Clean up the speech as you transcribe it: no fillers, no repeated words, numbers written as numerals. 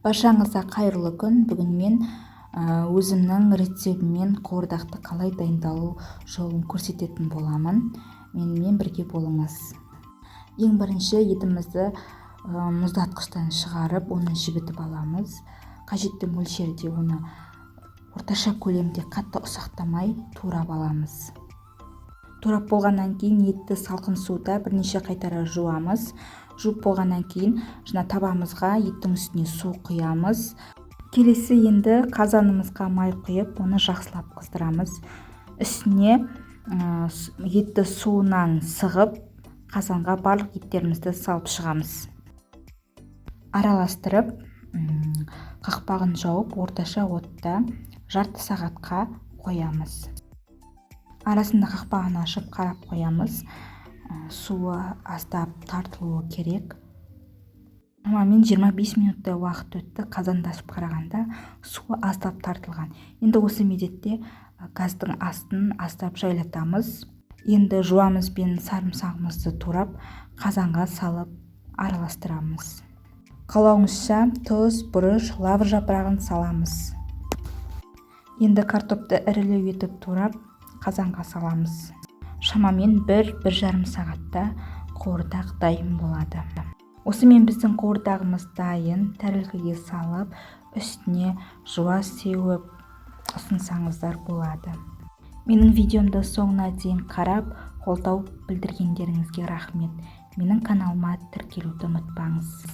Баршаңызға қайырлы күн! Бүгін мен өзімнің рецептіммен қуырдақты қалай дайындалу жолын көрсететін боламын. Менімен бірге болыңыз. Ең бірінші етімізді мұздатқыштан шығарып, оны жібітіп аламыз. Қажетті мөлшерде оны орташа көлемде, қатты ұсақтамай турап аламыз. Турап болғаннан кейін етті салқын суда бірнеше қайтара жуамыз. Жуып болғаннан кейін жаңа табамызға еттің үстіне су құямыз. Келесі енді қазанымызға май құйып, оны жақсылап қыздырамыз. Үстіне етті суынан сығып, қазанға барлық еттерімізді салып шығамыз. Араластырып, қақпағын жауып, орташа отта жарты сағатқа қоямыз. Арасында қақпағын ашып, қарап қоямыз. Суы аздап тартылуы керек. Шамамен 25 минуттай уақыт өтті. Қазанды ашып қарағанда, суы аздап тартылған. Енді осы мезетте газдың астын аздап жайлатамыз. Енді жуамыз бен сарымсағымызды турап, қазанға салып араластырамыз. Қалауыңызша тұз, бұрыш, лавр жапырағын саламыз. Енді картопты ірілеу етіп турап, қазанға саламыз. Шамамен 1-1,5 сағатта қуырдақ дайын болады. Осымен біздің қуырдағымыз дайын. Тәрелкеге салып, үстіне жуа сеуіп ұсынсаңыздар болады. Менің видеомды соңына дейін қарап, қолдау білдіргендеріңізге рахмет. Менің каналыма тіркелуді ұмытпаңыз.